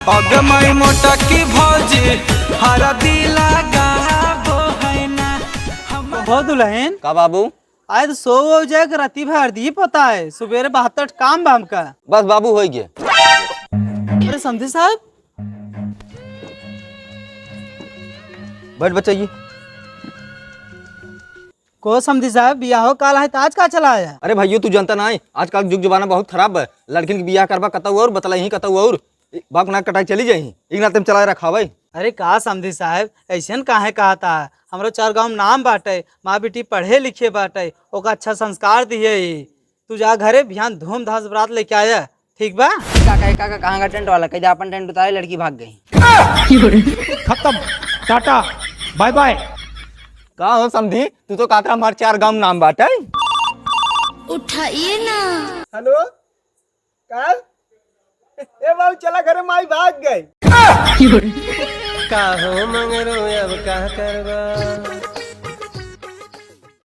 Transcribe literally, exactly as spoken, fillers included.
अग माई मोटा की भौजी, हरदी लगाबो है ना। हम हो दुल्हन, का बाबू? आज तो सो हो जाए कि राती भर दीप होता है, सुबेरे बहत्तर काम बा हमका। बस बाबू, हो गया। अरे समधी साहब। बैठ बच्चा जी। को समधी साहब, बियाह काल है तो आज का चला आया? अरे भाइयों, तू जनता ना है, आजकल जुग जमाना बहुत खराब है। लड़किन के बियाह करबा कतऊ और बतलाई ही कतऊ और। बाप नाक कटाई चली जाई, एक नाते में चलाए रखा भाई। अरे का समधी साहब, ऐसन काहे कहा था? हमरो चार गाँव में नाम बाटे, माँ बेटी पढ़े लिखे बाटे, ओका अच्छा संस्कार दिए ही। तू जा घरे, बिहान धूमधाम से बरात लेके आया, ठीक बा? का कहे काका, कहाँ का टेंट वाला? कह दे अपन टेंट उतारे, लड़की भाग गई। खत्म, टाटा, बाय बाय। का हो समधी, तू तो काकरा हमार चार गाँव में नाम बाटे। उठाइए ना। हेलो, का? ए बाबू, चला घरे, माई भाग गई। का हो मंगरू, अब का करबा?